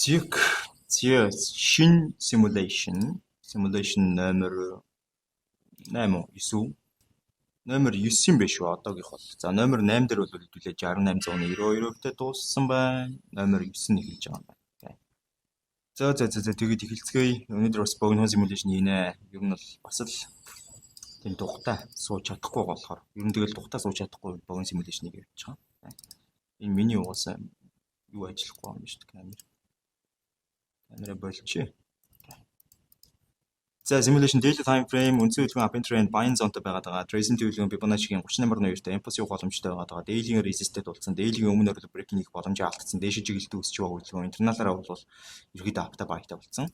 Зэг зэ шинэ simulation номер 8 уу, 9 үү? Номер 9 юм биш үү одоогийнх бол. За, номер 8 дээр бол хэдүүлээ 6892-тэй дууссан байна. Номер 9 нь эхэлж байгаа юм байна. За, тэгээд эхэлцгээе. Өнөөдөр бас богино simulation хийнэ. Ер нь бол бас л тийм тухтай сууж чадахгүй болохоор, ер нь тэгэл тухтай сууж чадахгүй богино simulation-ыг явуулж байгаа. Энэ миний угаасаа юу ажиллахгүй юм шүү дээ, камер. Камера болчих. За, simulation daily time frame, үндсэн хөдөлгөөн up trend buying zone-той байгаад байгаа. Tracing төлөвлөгөө Fibonacci-гийн 38.2-тай impulse явах боломжтой байгаад байгаа. Daily-ийн resist-тэй дулцсан. Daily-ийн өмнө орол breaking хийх боломжийг алдсан. Дээш чиглэлд өсөж байгаа хөдөлгөөн internal-аараа бол ерөөдөө up-тай buy-тай болсон.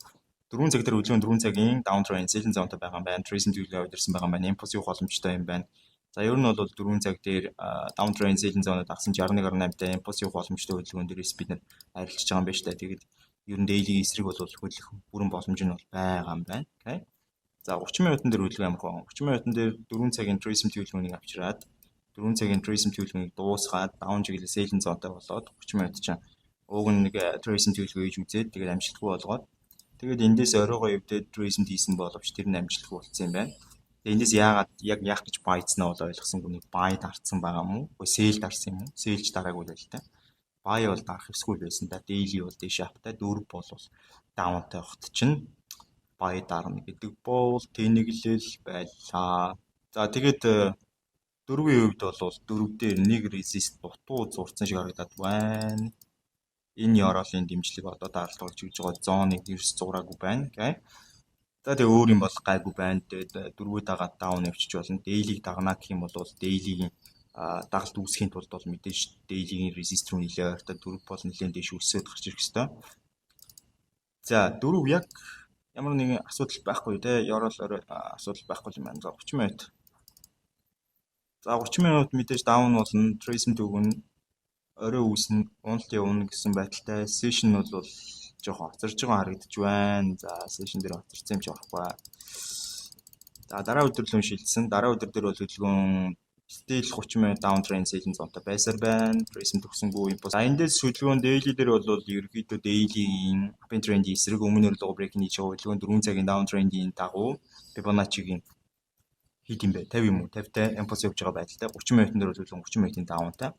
4 цаг дээр хөдөлгөөн 4 цагийн down trend selling zone-той байгаа юм байна. Tracing төлөвлөгөө авирсан байгаа юм байна. Impulse явах боломжтой юм байна. За, ер нь бол 4 цаг дээр down trend selling zone-д дагсан 61.8-тай impulse явах боломжтой хөдөлгөөн дээрээс бид нар арилжиж байгаа юм байна шүү дээ. Тэгээд ер нь daily эсрэг бол хөдлөх бүрэн боломж нь бол байгаа юм байна. Окей. За, 30 минутан дээр хөдөлгөөн ямар вэ? 30 минутан дээр 4 цагийн tracing төлөвлөгөөнийг авчираад, 4 цагийн tracing төлөвлөгөөнийг дуусгаад, down чиглэл selling zone-той болоод, 30 минут чинь ууг нь нэг tracing төлөвлөгөө хийж үзээд, тэгээд амжилтгүй болгоод, тэгээд эндээс оройгоо эвдээд tracing хийсэн боловч тэр нь амжилтгүй болсон юм байна. Тэгээд эндээс яагаад яг яах гэж buy-дснаа бол ойлгосонгүй, нэг buy дарцсан байгаа юм уу? Үгүй, sell дарсан юм уу? Sell-ч дараагүй л та. Buy бол дарах ёсгүй байсан да. Daily бол дээш up-тай, дөрөв бол down-тай байхад чинь buy дарна гэдэг бол тэнэглэл байлаа. За, тэгээд дөрвийн хувьд бол дөрөв дээр нэг resist дутуу зурцсан шиг харагдаад байна. Энэ ёроолын дэмжлэг одоо даралт болж өгж байгаа zone-ыг ерөөс зураагүй байна. Окей. За, тэгээ өөр юм бол гайгүй байна. Тэгээд дөрвөө дагаад down явчих болно. Daily-г дагнаа гэх юм бол daily-гийн дагалт үүсгэхийн тулд бол мэдээж daily-гийн resist руу нэлээ ойртой, дөрөв бол нэлээд дээш өсөөд гарч ирэх ёстой. За, дөрөв яг ямар нэгэн асуудал байхгүй те, ёроол орой асуудал байхгүй юм байна. За, 30 минут. За, 30 минут мэдээж down болно, tracing өгнө, орой үүснэ, уналт явна гэсэн байдалтай. Session бол жоохон хоцорж байгаа харагдаж байна. За, session дээр хоцорсон юм чи байхгүй. За, дараа өдөр лөө шилжсэн. Дараа өдөр дээр бол хөдөлгөөн still 30 минут down trend selling zone-той байсаар байна. Tracing төгсөнгүү impulse. За, эндээс хөдөлгөөн daily дээр бол ерөнхийдөө daily-ийн up trend-ийн эсрэг өмнө өрлөгөө break хийж байгаа хөдөлгөөн 4 цагийн down trend-ийн дагуу Fibonacci-гийн хэд юм бэ? 50 юм уу? 50-тай impulse явж байгаа байдалтай. 30 минутын дээр бол хөдөлгөөн 30 минутын down-тай.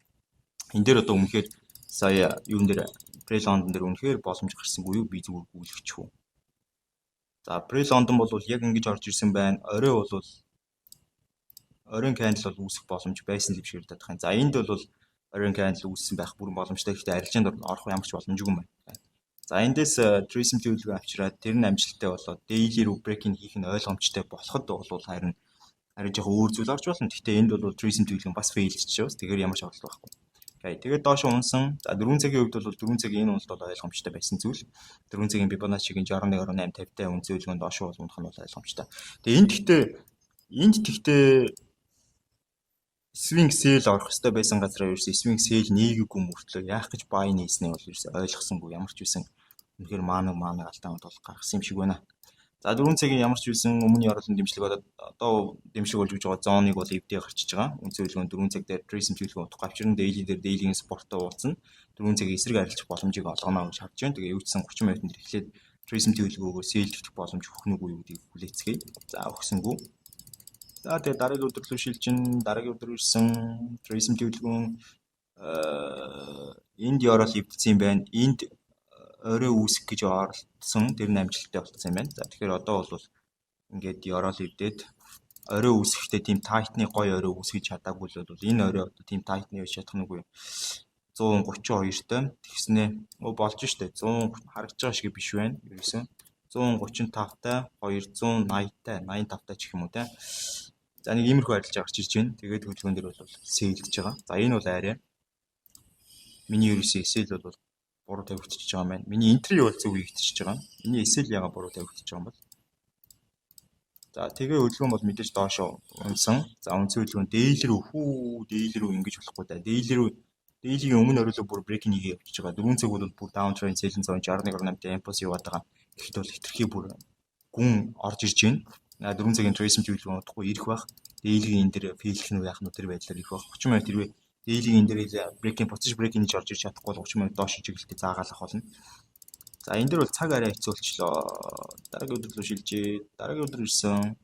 Энэ дээр одоо үнэхээр сая юун дээр, pre-London дээр үнэхээр боломж гарсангүй юу? Би зүгээр гүйлгчих үү. За, pre-London бол яг ингэж орж ирсэн байна. Орой бол оройн candle бол үүсэх боломж байсан юм шиг харагдаад байна. За, энд бол оройн candle үүссэн байх бүрэн боломжтой. Гэхдээ арилжаанд орох ямар ч боломжгүй юм байна. За, эндээс tracing төлөвлөгөө авчираад, тэр нь амжилттай болоод daily руу breaking хийх нь ойлгомжтой болоход бол харин арай жоохон өөр зүйл орж болно. Гэхдээ энд бол tracing төлөвлөгөө бас fail-чиж байгаа. Тэгэхээр ямар ч бодлого байхгүй. Окей. Тэгээд доош унсан. За, 4 цагийн хувьд бол 4 цагийн энэ уналт бол ойлгомжтой байсан зүйл. 4 цагийн Fibonacci-гийн 61.8 50-тай үндсэн хөдөлгөөнд доош бол унах нь бол ойлгомжтой. Тэгээ энд тэгтээ swing sell орох ёстой байсан газараа ерөөсөө swing sell нээгээгүй мөртлөө яах гэж buy нээснийг бол ерөөсөө ойлгосонгүй, ямар ч байсан үнэхээр маанаг маанаг алдаанууд бол гаргасан юм шиг байна. За, 4 цагийн ямар ч байсан өмнө ёроолын дэмжлэг одоо дэмжлэг болж өгж байгаа zone-ыг бол эвдээ гарчиж байгаа. Үндсэн хөдөлгөөн 4 цаг дээр tracing төлөвлөгөө утга авчирна. Daily дээр daily-ийн support-той уулзна. 4 цагийн эсрэг арилжих боломжийг олгоно гэж харж байна. Тэгээ юу ч гэсэн 30 минутанд дээр эхлээд tracing төлөвлөгөөгөө sell гэх боломж өгөх нүггүй юу гэдгийг хүлээцгээе. За, өгсөнгүү. За, тэгээ дараагийн өдөр рүү шилжин, дараагийн өдөр ирсэн, tracing төлөвлөгөөн энд ёроол эвдсэн юм байна. Энд орой үүсгэх гэж оролдсон. Тэр нь амжилттай болцсон юм байна. За, тэгэхээр одоо бол ингээд ёроол эвдээд, орой үүсгэхдээ тийм tight-ны гоё орой үүсгэж чадаагүй л бол энэ орой одоо тийм tight-ны байж чадах нүггүй. 132-той тэгснээ өө болж штэ, 100 харагдаж байгаа шиг биш байна. Ерөөсөн 135-тай, 280-тай, 85-тай ч гэх юм уу те. За, нэг иймэрхүү арилжаа гарч ирж байна. Тэгээд хөдөлгөөн дээр бол sell-дэж байгаа. За, энэ бол арай миний ерөөсөө SL бол буруу тавигдчихж байгаа юм байна. Миний entry бол зөв хийгдчихэж байгаа. Миний SL яга буруу тавигдчихж байгаа юм бол. За, тэгээ хөдөлгөөн бол мэдээж доошоо унсан. За, үндсэн хөдөлгөөн daily рүү, хүү, daily рүү ингэж болохгүй да. Daily рүү, daily-гийн өмнө оройлоо бүр breaking хийгээ явчихж байгаа. 4 цаг бол бүр down trend selling zone 61.8-тай impulse яваад байгаа. Тэгэхэд бол хэтэрхий бүр гүн орж ирж байна. 4 цагийн tracing төлөвлөгөө удахгүй ирэх байх. Daily-гийн энэ дэр fail-х нь яах нь тэр байдлаар ирэх байх. 30 минут хэрвээ daily-гийн энэ дэр breaking, буцаж breaking хийж орж ирж чадахгүй бол 30 минут доош чиглэлтэй заагаалах болно. За, энэ дээр бол цаг арай хэцүү болчлоо. Дараагийн өдөр рүү шилжээ. Дараагийн өдөр ирсэн.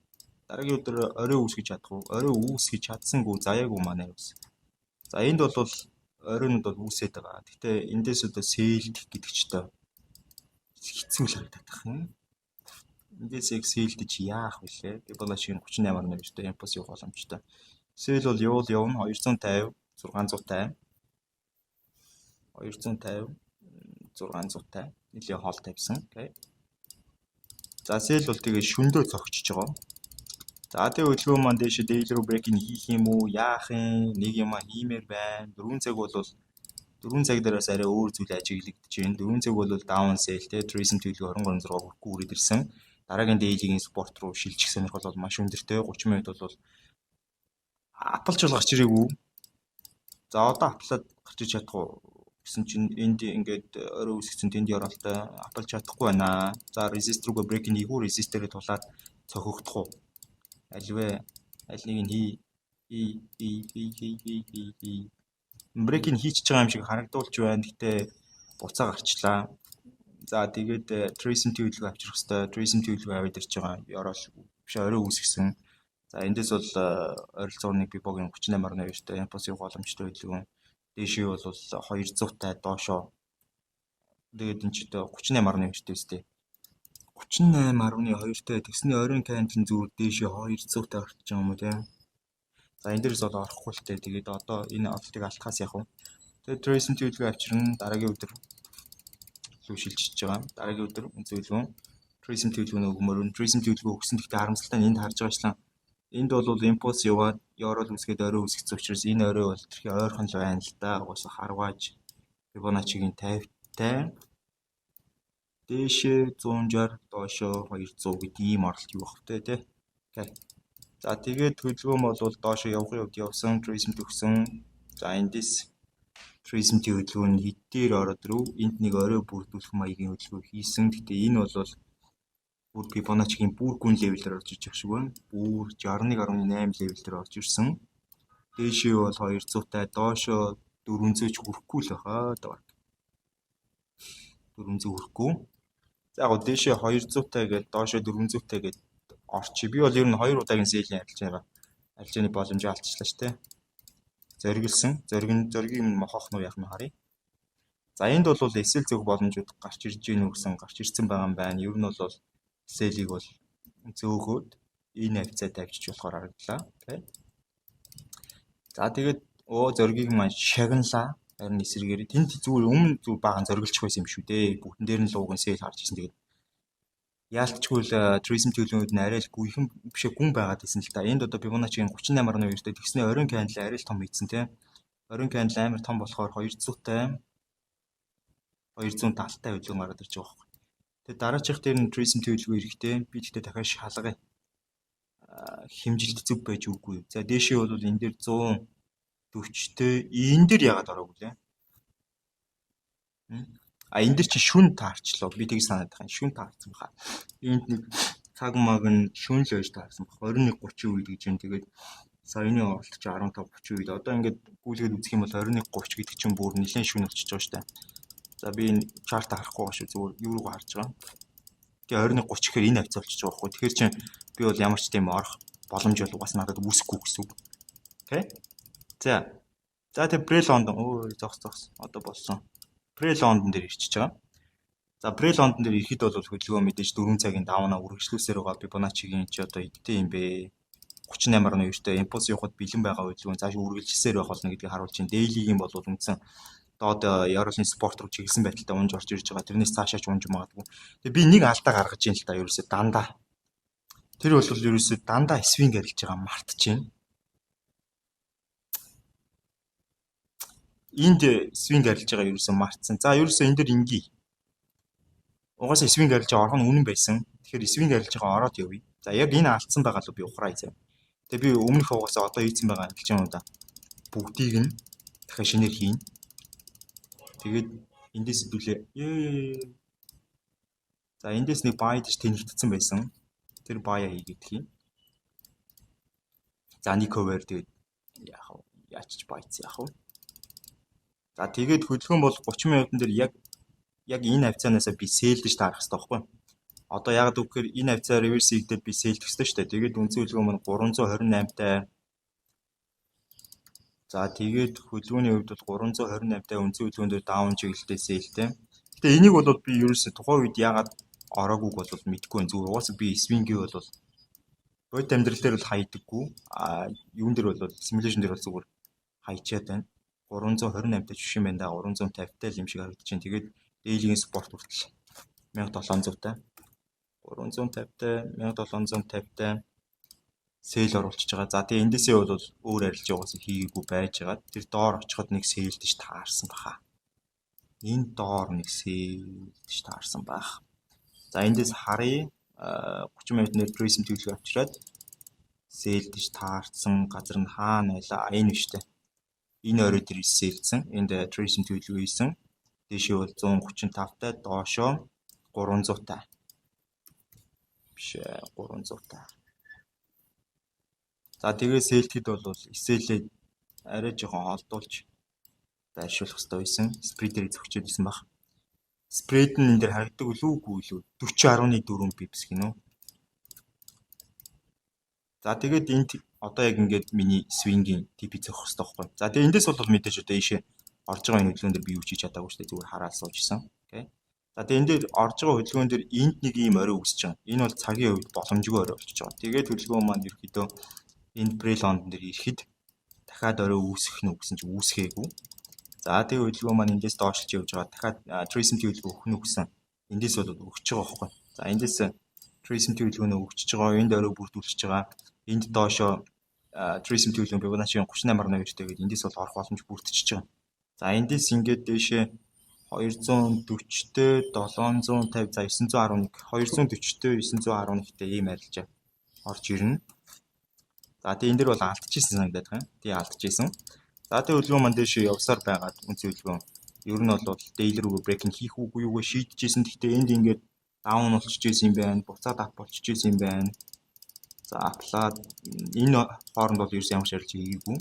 Дараагийн өдөр орой үүсгэж чадахгүй. Орой үүсгэж чадсангүй, заяагүй манай ус. За, энд бол оройнууд бол үүсээд байгаа. Гэхдээ эндээс одоо sell дэх гэдэг ч одоо хэцүү л харагдах юм. Эндээс яг sell дэж яах вүлээ? Fibonacci 38.2-тэй импульс явах боломжтой. Sell бол юул явна? 250, 650, 250, 650, нэлээ хоол тавьсан. Окей. За, sell бол тэгээ шөндөө зогчж байгаа. За, тэгээ хөдөлгөөн маань дээшээ daily руу break-ийг хийх юм уу? Яах юм? Нэг юм хиймээр байна. 4 цаг бол 4 цаг дээрээс арай өөр зүйл ажиглагдаж байна. 4 цаг бол down sell те, retracement төлөв 23.6 хүрэхгүй үрээд ирсэн. Дараагийн daily-гийн support руу шилжих сонирхол бол маш өндөртэй. 30 минут бол up лж бол гарч ирээгүй. За, одоо up лаад гарч иж чадах уу гэсэн чинь энд ингээд орой үүсгэсэн, тэнд ёроолтой up лж чадахгүй байна. За, resist рүүгээ break хийгүү, resist дээрээ тулаад цохигдох уу? Альвэ, аль нэг нь хий хий хий хий хий хий хий. Break ийг хийчихэж байгаа юм шиг харагдуулж байна. Гэтэ буцаа гарчлаа. За, тэгээд retracement төлөвлөгөө авчрах хэвээр, retracement төлөвлөгөө аваад ирж байгаа. Ёроол биш, орой үүсгэсэн. За, эндээс бол ойролцоогоор нэг Fibo-гийн 38.2-тай импульс явах боломжтой хөдөлгөөн. Дээшээ бол 200-тай, доошоо. Тэгээд энэ ч одоо 38.2-тай өстэй. 38.2-тай тэгсний оройн candle зүгээр дээшээ 200-тай орчих юм уу, тийм. За, энэ дээрс бол орохгүй л тээ. Тэгээд одоо энэ олтыг алтахаас яг уу. Тэгээд retracement төлөвлөгөө авчирна, дараагийн өдөр рүү шилжиж байгаа. Дараагийн өдөр зөвлөгөө retracement төлөвлөгөө өгмөр. Retracement төлөвлөгөө өгсөн. Гэхдээ харамсалтай нь энд харж байгаачлан энд бол импульс яваад ёроол үүсгээд орой үүсгэсэн учраас энэ орой бол тэрхий ойрхон л байна л да. Угаасаа харвааж Fibonacci-гийн 50-тай дээшээ 160, доошоо 200 гэдэг ийм оролт юу бах вэ, те. Окей. За, тэгээд хөдөлгөөн бол доошоо явахын хувьд явсан, retracement өгсөн. За, эндээс retracement хөдөлгөөн нь хэд дээр ороод руу энд нэг орой бүрдүүлэх маягийн хөдөлгөөн хийсэн. Гэтэ энэ бол бүр Fibonacci-гийн бүр гүн level дээр орж иж байгаа шиг байна. Бүр 61.8 level дээр орж ирсэн. Дээшээ бол 200-тай, доошоо 400 ч хүрэхгүй л байхаа. Одоо 400 хүрэхгүй. За, яг дээшээ 200-тай гээд доошоо 400-тай гээд орчи. Би бол ер нь хоёр удаагийн sell ийн арилж байгаа. Арилжааны боломжийг алдчихлаа шүү дээ. Зориглосон. Зориг нь зоригийг нь мохоох нь яах нь харъя. За, энд бол SL зөөх боломжууд гарч ирж гин үү гэсэн, гарч ирсэн байгаа юм байна. Ер нь бол SL ийг бол зөөхөөд энэ хавцаа тавьчих болохоор харагдлаа. Окей. За, тэгээд зоригийг маань шагналаа. Харин эсрэгээр тэнд зүгээр өмнө зүгээр баахан зориглчих байсан юм шүү дээ. Бүгдэн дээр нь луугын sell харж ирсэн. Тэгээд яалтчгүй л retracement төлөвлөгөөнд нь арай л гүйхэн бишээ, гүн байгаад исэн л та. Энд одоо Fibonacci-гийн 38.2-тэй тэгснээ оройн candle арай л том хийцэн тийм. Оройн candle амар том болохоор 200-тай, 270-тай хөдөлгөөн гараад ирж байгаа байхгүй. Тэгээд дараачих дээр нь retracement төлөвлөгөө эрэхтэй би тэгтээ дахиад шалгая. Хэмжилт зөв байж үгүй. За, дээшээ бол энэ дээр 140-тэй, энэ дээр яагаад ороогүй лээ? А, энэ дэр чи шүн таарчлаа. Би тийг санаад байгаа. Шүн таарсан баха. Энд нэг цаг маг нь шүн л байж таарсан баг. 21:30 үед гэж юм. Тэгээд саяны оролт чи 15:30 үед. Одоо ингээд гүйлгээд үзэх юм бол 21:30 гэдэг чинь бүр нэлээд шүн болчихж байгаа шүү дээ. За, би энэ chart харахгүй байгаа шүү. Зүгээр юу руу харж байгаа. Тэгээ 21:30 гэхээр энэ хавцаа болчихж байгаа байхгүй. Тэгэхээр чин би бол ямар ч тийм орох боломж бол угаасаа надад үүсэхгүй гэсэн үг. Окей. За. За, тэгээ Pre London, өө, зогс зогс, одоо болсон. Pre London дээр ирчихэж байгаа. За, Pre London дээр ирэхэд бол хөдөлгөөн мэдээж 4 цагийн down аа үргэлжлүүлсээр байгаа. Fibonacci-гийн чи одоо эдтэй юм бэ? 38.2-тэй импульс явахад бэлэн байгаа хөдөлгөөн цааш үргэлжилсээр байх болно гэдгийг харуулж байна. Daily-гийн бол үндсэн доод ёроолын support руу чиглэсэн байдалтай унж орж ирж байгаа. Тэрнээс цаашаа ч унж магадгүй. Тэгээ би нэг алдаа гаргаж ийн л та, ерөөсөө дандаа. Тэр бол ерөөсөө дандаа swing арилж байгаа мартаж байна. Энд swing арилж байгаа ерөөсөө мартсан. За, ерөөсөө энэ дэр инги. Угаасаа swing арилж байгаа орох нь үнэн байсан. Тэгэхээр swing арилж байгаа ороод явъя. За, яг энэ алдсан байгаа л би ухраа зав. Тэгээ би өмнөх угаасаа одоо хийцэн байгаа арилжаануудаа бүгдийг нь дахиад шинээр хийнэ. Тэгээд эндээс хэдүүлээ. За, эндээс нэг buy гэж тэнэгдсэн байсан. Тэр buy аа хийгээд юм. За, нэг cover, тэгээд яах вэ? Яач ч buy цсан яах вэ? За, тэгээд хөдөлгөөн бол 30 минутан дээр яг Яг энэ хавьцаанаас би sell дэж таарах хэрэгтэй байхгүй. Одоо яг гэвэл энэ хавьцаа reverse хийгдээд би sell дэх хэрэгтэй шүү дээ. Тэгээд үндсэн хөдөлгөөн маань 328-тай. За, тэгээд хөдөлгөөний хувьд бол 328-тай үндсэн хөдөлгөөн дээр down чиглэлтэй sell тэй. Гэтэ энийг бол би ерөөсөө тухайн үед яагаад ороогүйг бол мэдэхгүй байна. Зүгээр угаасаа би swing-ийг бол бодит амьдрал дээр бол хайдаггүй. А юун дээр бол, simulation дээр бол зүгээр хайчаад байна. 328-тай биш юм байна да. 350-тай л юм шиг харагдаж байна. Тэгээд daily-ийн support хүртэл 1700-тай. 350-тай, 1750-тай sell оруулчихж байгаа. За, тэгээ эндээсээ бол өөр арилжаа угаасаа хийгээгүй байж байгаа. Тэр доор очиход нэг sell дэж таарсан баха. Энэ доор нэг sell дэж таарсан байх. За, эндээс харъя. 30 минутын retracement төлөв авчираад sell дэж таарсан газар нь хаана байлаа? Энэ биш үү? Энэ орой дээр sell дсэн. Энд retracement төлөв хийсэн. Дээшээ бол 135-тай, доошоо 300-тай. Биш ээ, 300-тай. За, тэгээ sell дэхэд бол SL ээ арай жоохон холдуулж байршуулах хэрэгтэй байсан. Spread ээр зөгчөөд исэн баг. Spread нь энэ дээр харагдаг үлээ үгүй лүү? 40.4 pips гинөө. За, тэгээд энд одоо яг ингээд миний swing-ийн TP зөөх хэрэгтэй байхгүй. За, тэгээд эндээс бол мэдээж одоо ийшээ орж байгаа энэ хөдөлгөөн дээр би юу ч хийж чадаагүй шүү дээ. Зүгээр хараад сууж исэн. Окей. За, тэгээд энэ дээр орж байгаа хөдөлгөөн дээр энд нэг ийм орой үүсэж байгаа. Энэ бол цагийн хувьд боломжгүй орой болчихж байгаа. Тэгээд хөдөлгөөн маань ерөөхдөө энд pre-London дээр ирэхэд дахиад орой үүсгэх нь үү гэсэн чинь үүсгээгүй. За, тэгээ хөдөлгөөн маань эндээс доошлж явж байгаа. Дахиад retracement хөдөлгөөн өгөх нь үү гэсэн, эндээс бол өгч байгаа байхгүй. За, эндээс retracement хөдөлгөөнөө өгчөж байгаа. Энд орой бүрдүүлчихэж байгаа. Энд доошоо retracement хөдөлгөөн Fibonacci 38.2-тэй гээд эндээс бол орох боломж бүрдчихэж байгаа. За, эндээс ингээд дээшээ 240-тэй, 750, за, 911, 240-тэй, 911-тэй ийм арилжаа орж ирнэ. За, тэгээ энэ дэр бол алдчихсан санагдаад байгаа юм. Тий, алдчихсан. За, тэгээ хөдөлгөөн маань дээшээ явсаар байгаад үндсэн хөдөлгөөн ер нь бол daily рүү breaking хийх үгүй юугаа шийдэжсэн. Гэхдээ энд ингээд down болчихж исэн юм байна. Буцаад up болчихж исэн юм байна. За, up лаад энэ хооронд бол ерөөс ямар ч арилжаа хийгээгүй.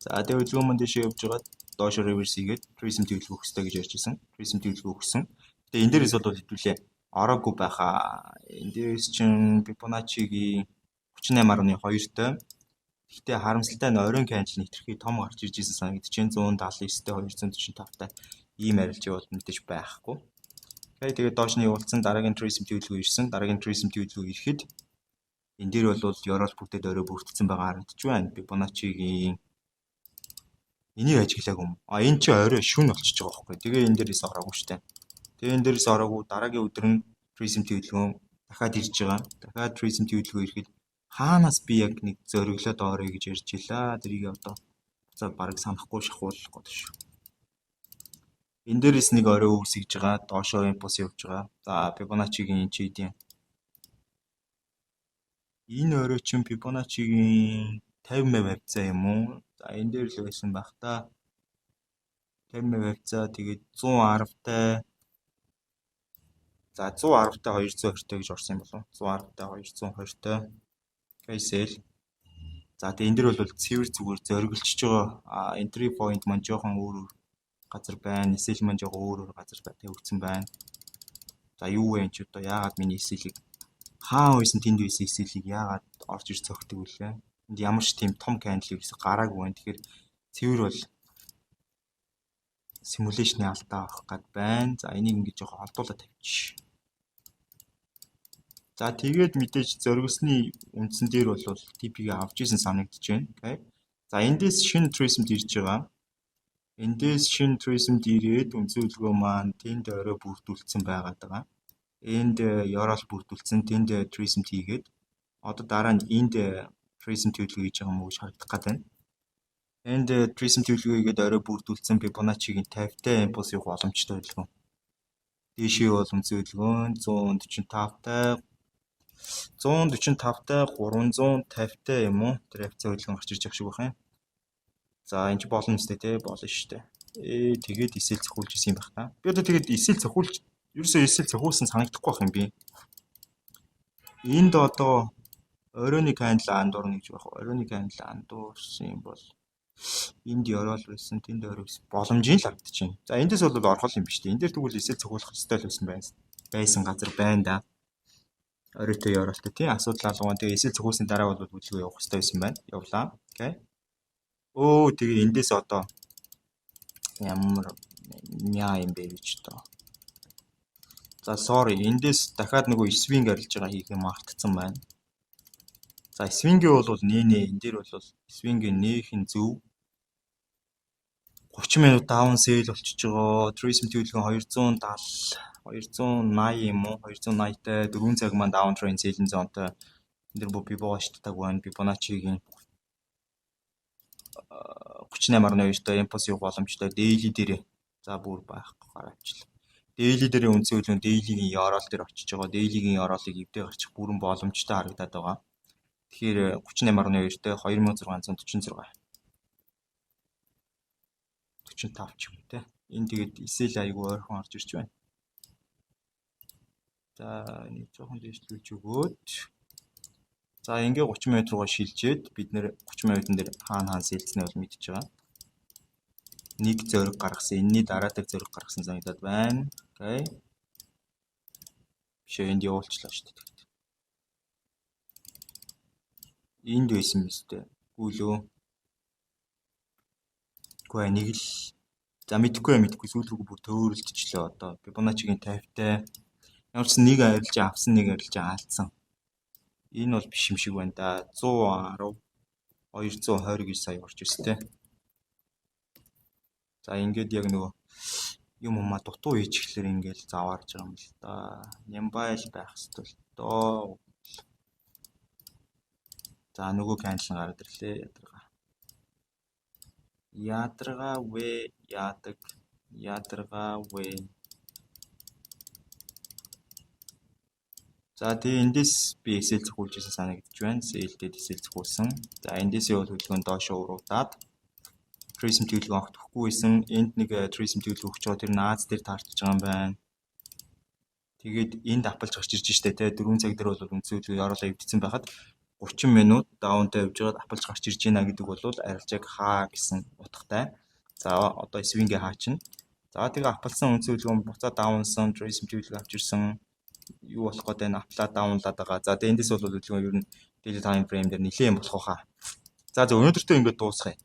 За, тэгээ хөдөлгөөн маань дээшээ явж байгаад доошо reverse хийгээд retracement төлөв өгөх хэрэгтэй гэж ярьж исэн. Retracement төлөв өгсөн. Тэгээ энэ дээрээс бол хэдүүлээ ороогүй байхаа. Энэ дээрээс чинь Fibonacci-гийн 38.2-той. Гэхдээ харамсалтай нь оройн candle хэтэрхий том гарч ирж исэн санагдаж байна. 179-тэй, 245-тай ийм арилжаа бол мэдээж байхгүй. Окей, тэгээд доош нь явуулсан, дараагийн retracement төлөв ирсэн. Дараагийн retracement төлөв ирэхэд энэ дээр бол ёроол бүгдээд орой бүрдсэн байгаа харагдаж байна. Fibonacci-гийн энийг ажиглаагүй юм. А, энэ чи орой шүн болчихж байгаа байхгүй. Тэгээ энэ дээрээс ороогүй штэ. Тэгээ энэ дээрээс ороогүй, дараагийн өдөр нь retracement хөдөлгөөн дахиад ирж байгаа. Дахиад retracement хөдөлгөөн ирэхэд хаанаас би яг нэг зориглоод орё гэж ярьж илаа. Тэрийг одоо буцаад бараг санахгүй шахуулах гээд шүү. Энэ дээрээс нэг орой үүсгэж байгаа. Доошоо импульс явж байгаа. За, Fibonacci-гийн энэ чи эдийн. Энэ орой чинь Fibonacci-гийн 50% хавьцаа юм уу? За, энэ дээр л байсан байх та. 50% хавьцаа, тэгээд 110-тай. За, 110-тай, 220-тай гэж орсон юм болов уу? 110-тай, 220-тай. Sell. За, тэгээ энэ дэр бол цэвэр зүгээр зориглчихж байгаа. Entry point маань жоохон өөр өөр газар байна. SL маань жоохон өөр өөр газар тавигдсан байна. За, юу вэ энэ ч одоо яагаад миний SL-ийг, хаан байсан, тэнд байсан SL-ийг яагаад орж ир цогтөг вүлээ? Энд ямар ч тийм том candle ерөөсө гараагүй байна. Тэгэхээр цэвэр бол simulation ы алдаа авах гад байна. За, энийг ингэж жоохон холдуулаад тавьчих. За, тэгээд мэдээж зориглосны үндсэн дээр бол TP-г авч исэн санагдаж байна. Окей. За, эндээс шинэ retracement ирж байгаа. Эндээс шинэ retracement ирээд үндсэн хөдөлгөөн маань тэнд орой бүрдүүлсэн байгаад байгаа. Энд ёроол бүрдүүлсэн, тэнд retracement хийгээд одоо дараа нь энд retracement төлөв хийж байгаа юм уу гэж харагдах гээд байна. Энд retracement төлөвлөгөө хийгээд орой бүрдүүлсэн Fibonacci-гийн 50-тай импульс явах боломжтой хөдөлгөөн. Дээшээ бол үндсэн хөдөлгөөн 145-тай, 145-тай, 350-тай юм уу? Тэр хавьцаа хөдөлгөөн гарч ирж байгаа шиг байх юм. За, энэ ч болно үстэй те, болно шүү дээ. Ээ, тэгээд SL цохиулж исэн юм байх та. Би одоо тэгээд SL цохиулж, ерөөсөө SL цохиулсан санагдахгүй байх юм би. Энд одоо оройн candle андуурна гэж байх. Оройн candle андуурсан юм бол Энд ёроол байсан, тэнд орой байсан. Боломжийн л харагдаж байна. За, эндээс бол орох юм биш үү? Энэ дээр тэгвэл SL цохиулах ёстой л байсан байна. Байсан газар байна да. Оройтой ёроолтой тийм асуудал алган. Тэгээ SL цохиулсны дараа бол хөдөлгөөн явах ёстой байсан байна. Явлаа. Okay. Өө, тэгээ эндээс одоо ямар мяа юм бэ гэж доо. За, sorry, эндээс дахиад нөгөө swing арилж байгаа хийх юм мартцсан байна. За, swing-ийн бол нэ, энэ дээр бол swing-ийн нээх нь зөв. 30 минут down sell болчихж байгаа. Tourism төлөвлөгөө 270, 280 юм уу? 280-тай 4 цаг маань down trend selling zone-той. Энэ дэр Fibo шатдаг байна. Fibonacci-гийн 38.2-той импульс явах боломжтой. Daily дээр за бүр байхгүй гараачлаа. Daily дээр үндсэн хөдөлгөөн daily-гийн ёроол дээр очиж байгаа. Daily-гийн ёроолыг эвдээ гарчих бүрэн боломжтой харагдаад байгаа. Тэгэхээр 38.2-той 2646 45 ч юм уу те. Энэ тэгээд SL айгу ойрхон орж ирж байна. За, нэг жоохон дэвшлүүлж өгөөд, за, ингээ 30 минут руугаа шилжээд бид нэр 30 минутын дээр хаана хаана sell цэнэ бол мэдж байгаа. Нэг зориг гаргасан. Энэний дараадаг зориг гаргасан санагдаад байна. Okay. Биш, энд явуулчлаа шүү дээ. Энд байсан биз дээ. Гүйлөө. Үгүй, нэг л, за, мэдэхгүй, мэдэхгүй, сүүл рүү бүр төөрөлдчихлөө одоо. Fibonacci-гийн 50-тай. Ямар ч нэг арилжаа авсан, нэг арилжаа алдсан. Энэ бол биш юм шиг байна да. 110 220 гэж сая орж ирсэн те. За, ингээд яг нөгөө юм юмаа дутуу хийж эхлэхээр ингээл заваарж байгаа юм л да. Нямбай л байх хэвээр л доо. За, нөгөө candle нь гараад ирлээ, ядаргаа. Ядаргаа вэ, яадаг. Ядаргаа вэ. За, тэгээ эндээс би SL цохиулж ирсэн санагдаж байна. Sell-дээд SL цохиулсан. За, эндээсээ бол хөдөлгөөн доошоо уруудаад Prism төлөвлөгөө огт өгөхгүй байсан. Энд нэг Prism төлөвлөгөө өгч байгаа, тэр нааз дээр таарчж байгаа юм байна. Тэгээд энд up лж гарч ирж штэ тэ, 4 цаг дээр бол үндсэн хөдөлгөөн ёроолоо эвдсэн байхад 30 минут down тай явж байгаад up лж гарч ирж байна гэдэг бол арилжааг хаа гэсэн утгатай. За, одоо swing-гээ хаачна. За, тэгээ up лсан үндсэн хөдөлгөөн буцаа down сан, Prism төлөвлөгөө авч ирсэн, юу болох гээд байна, up лаа, down лаад байгаа. За, тэгээ эндээс бол хөдөлгөөн ер нь daily time frame дээр нэлээд юм болох хаа. За, зөв, өнөөдөртөө ингээд дуусгая.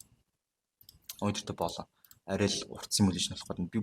Өнөөдөртөө болоо. Арай л урт simulation болох гэдэг би